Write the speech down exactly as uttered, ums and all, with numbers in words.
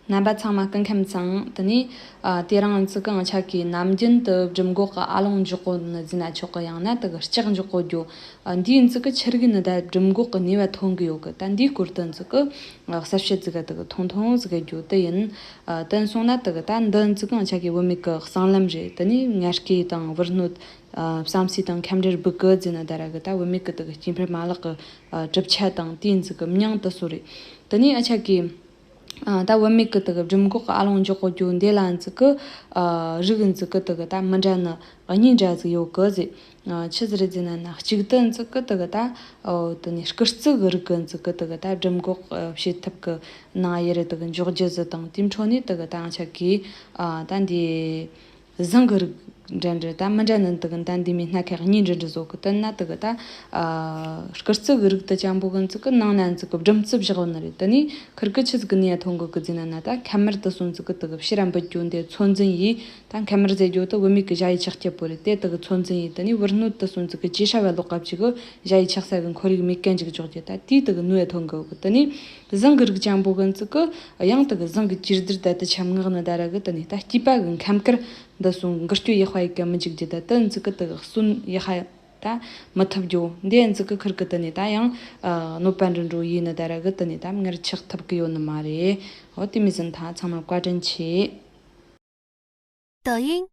རྣམ་པ་ཚང་མ་སྐུ་ཁམས་བཟང་། དེ་ནས་ཨ་དེ་རིང་ཙི་གི་ང་ཆ་གི་ནམ་རྒྱུན་དུ་སྦྲུམ་འགོག་གི་ཨ་ལོང་འཇོག་གོ་ནི་ཟེར་ན་ཆོག་གི། ཡང་ན་དེ་གི་ལྕགས་འཇོག་གོ་རྒྱུ། ཨ་འདིའི་ཙི་གི་ཆི་རིགས་ནི་ད་སྦྲུམ་འགོག་གི་ནུས་པ་ཐོན་གི་ཡོད་གི། ད་འདིའི་སྐོར་དུ་ཙི་གི་ཨ་གསལ་བཤད་ཙི་གི་དེ་གི་ཐུང་ཐུང་ཟིག་གི་རྒྱུ་དེ་ཡིན། ཨ་དེ་སོང་ན་དེ་གི་ད་འདི་ཙི་གི་ང་ཆ་གི་བུད་མེད་གི་གསང་ལམ་རེད། དེ་ནས་ངལ་སྐྱེས་དང་བུ་སྣོད། ཨ་བསམ་སྲིད་དང་ཁམས་འདྲེར་སྦུག་གི་ཟེར་ན་ད་ར་གི་ད་བུད་མེད་གི་དེ་གི་སྐྱེ་འཕེལ་མ་ལག་གི་ཨ་གྲུབ་ཆ་དང་དེའི་ཙི་གི་མྱིང་དེ་སོ་རེད། དེ་ནས་ཨ་ཆ་གི་ཨ་ད་བུད་མེད་ཀྱི་དེ་གི་སྦྲུམ་འགོག་གི་ཨ་ལོང་འཇོག་གོ་རྒྱུ་འདི་ལ་ཙི་གི་ཨ་རིགས་ཙི་གི་དེ་གི་ད་མི་འདྲ་ནི་གཉིས་འདྲ་ཟིག་ཡོད་གི་ཟེར། ཨ་ཆི་ཟིག་རེད་ཟེར་ན་ན་གཅིག་ཏུ་ཙི་གི་དེ་གི་ད་ཨོ་དེ་ནས་སྐུ་རྩི་གི་རིགས་ཀྱི་ཙི་གི་དེ་གི་ད་སྦྲུམ་འགོག་ཨ་བྱེད་ཐབས་ཀྱི་ནང་ཡེ་རེ་དེ་གི་འཇོག་རྒྱུ་ཟིག་དང་། དེའི་འཕྲོ་ནས་དེ་གི་ད་ང་ཆ་གི་ཨ་ད་འདི་ཟངས་ཀྱི་རིགས་འདྲ་འདྲ་ད་མི་འདྲ་ནི་དེ་གི་ད་འདི་མི་སྣ་ཁག་གཉིས་འདྲ་འདྲ་བཟོ་གི། དེ་ན་དེ་གི་ད་ཨ་སྐུ་རྩི་གི་རིགས་དེ་ཅན་པོ་གི་ཙི་གི་ནང་ན་ཙི་གི་སྦྲུམ་རྩི་བཞག་ནི་རེད། དེ་ནས་ཁིར་གི་ཆི་ཟིག་གི་ནུས་ཡ་ཐོན་གི་གི་ཟེར་ན་ན་ད་ཁམས་དམར་དེ་སོང་ཙི་གི་དེ་གི་ཕྱི་ར་འབུད་རྒྱུ་འདི་ཚོད་འཛིན་ཡེ། ད་ཁམས་དམར་ཟེར་རྒྱུ་དེ་བུད་མེད་གི་ཞ་ཡི་ཆགས་སྐྱེ་པོ་རེད། དེ་དེ་གི་ཚོད་འཛིན་ཡེ། དེ་ནས་བུ་སྣོད་དེ་སོང་ཙི་གི་ཅི་ཧྲ་བ་ལོག་ག་བཅུག་གི་ཞ་ཡི་ཆགས་ས་གི་ཁོར་ཡུག་མེད་མཁན་ཅིག་འཇོག་རྒྱུ། ད་དེའི་དེ་གི་ནུས་ཡ་ཐོན་གི་གི། དེ་ནས་ཟངས་ཀྱི་རིགས་ཅན་པོ་གི་ཙི་གི་ཡང་དེ་གི་ཟངས་ཀྱི་ཅིར་དིར་ད་དེ་ཆམ་ངག་ནི་ད་ར་གི། དེ་ནས་ད་སྐྱེས་པ་གི་ཁམས་དཀར་འདི་སོང་འགུལ་སྐྱོད་ཡེ་ཧ་ཡེ་གི་མི་འཇིག་རྒྱུ། ད་དེ་ཙི་གི་དེ་གི་གསོན་ཡེ་ཧ་ད་མི་ཐུབ་རྒྱུ། འདི་ཙི་གི་ཁིར་གི་དེ་ནས་ད་ཡང་ཨ་གནོད་པ་འདྲ་འགྲོ་ཡེ་ནི་ད་ར་གི། དེ་ནས་ད་མངལ་ཆགས་ཐུབ་གི་ཡོད་ནི་མ་རེད། འོ་དེ་མི་ཟིན་ཐ་ཚང་མ་བཀའ་དྲིན་ཆེ། 抖音、